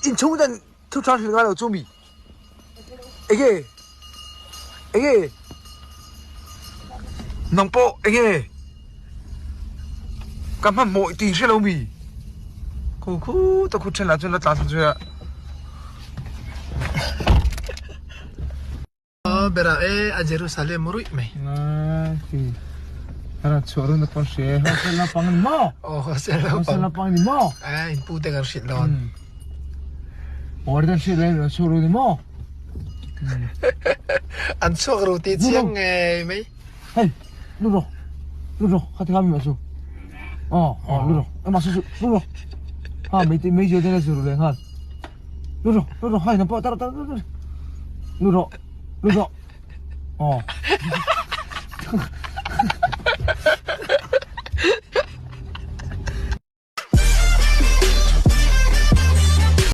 In chhung ten thu tha hrilh ngai lo chu mi. Enge? Enge? Nang pawh enge? Ka hmanhmawh i ti hre lo mi? Khu khu ta khu then lah chuan la tlan chho zui a. Bera e a Jerusalem ruih mai. Ara chhuah run pawh hre hostel lampang ni maw? Aw hostel lampang. Hostel lampang ni maw? Eh in pu te kan hrilh dawn. Warden hrilh reng chhuak ru ni maw? An chhuak ru ti chiang ngei mai. Hei, lu rawh. Lu rawh, kha ti kha mi ma chu. Aw, aw lu rawh. Ema su su, lu rawh. Ha mei te mei je te na zu ru le ngal. Lu rawh, lu rawh, hai na pawh tar tar tar. Lu rawh, lu rawh. Aw.